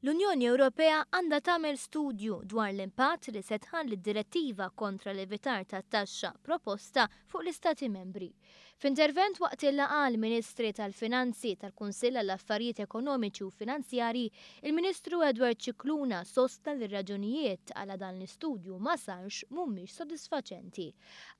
L-Unjoni Ewropea għandha tagħmel studju dwar l-impatt li se tħalli d-direttiva kontra l-evitar tat-taxxa proposta fuq l-Istati Membri. F'intervent waqt il-laqgħa għall-Ministri tal-Finanzi tal-Kunsill għall-Affarijiet Ekonomiċi u Finanzjarji, il-Ministru Edward Scicluna sostna li r-raġunijiet għala dan l-istudju ma sarx mhumiex sodisfaċenti.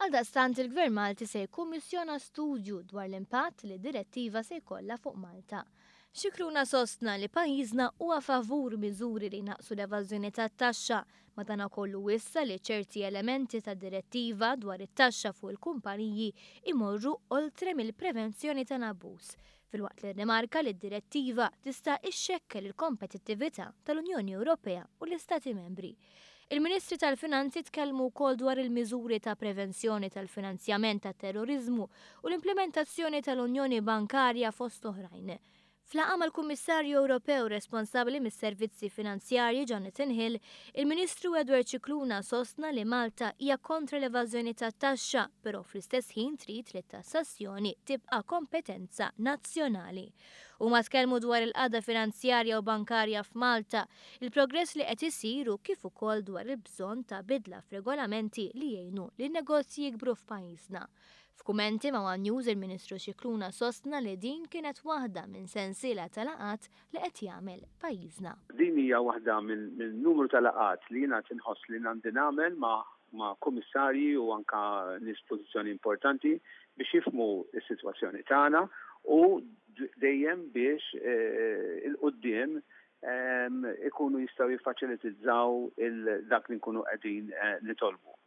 Għaldaqstant il-Gvern Malti se jikkummissjona studju dwar l-impatt li d-direttiva se jkollha fuq Malta. Scicluna sostna li pajjiżna huwa favur miżuri li jnaqqsu l-evażjoni tat-taxxa, madanakollu wissa li ċerti elementi tad-direttiva dwar it-taxxa fuq il-kumpaniji jmorru oltre mill-prevenzjoni tal-abbuż, filwaqt li rrimarka li d-direttiva tista' ixxekkel il-kompetittività tal-Unjoni Ewropea u l-Istati Membri. Il-Ministri tal-Finanzi tkellmu wkoll dwar il-miżuri ta' prevenzjoni tal-finanzjament tat-terroriżmu u l-implimentazzjoni tal-Unjoni Bankarja fost oħrajn. F'laqgħa mal-Kummissarju Ewropew responsabbli mis-Servizzi Finanzjarji Jonathan Hill, il-Ministru Edward Scicluna sostna li Malta hija kontra l-evażjoni tat-taxxa però fl-istess ħin trid li t-tassazzjoni tibqa' kompetenza nazzjonali. Huma tkellmu dwar il-qagħda finanzjarja u bankarja f'Malta, il-progress li qed isir u kif ukoll dwar il-bżonn ta' bidla f'regolamenti li jgħinu lin-negozji jikbru f'pajjiżna. F'kummenti ma' one News il-Ministru Scicluna sostna li din kienet waħda minn sensiela ta' laqgħat li qed jagħmel pajjiżna. Din hija waħda minn numru ta' laqgħat li jiena qed inħoss li għandi nagħmel ma' ma' kummissarji u anke nies f'pożizzjoni importanti biex jifhmu s-sitwazzjoni tagħna u dejjem biex 'il quddiem ikunu jistgħu jiffaċilitizzaw dak li nkunu qegħdin nitolbu.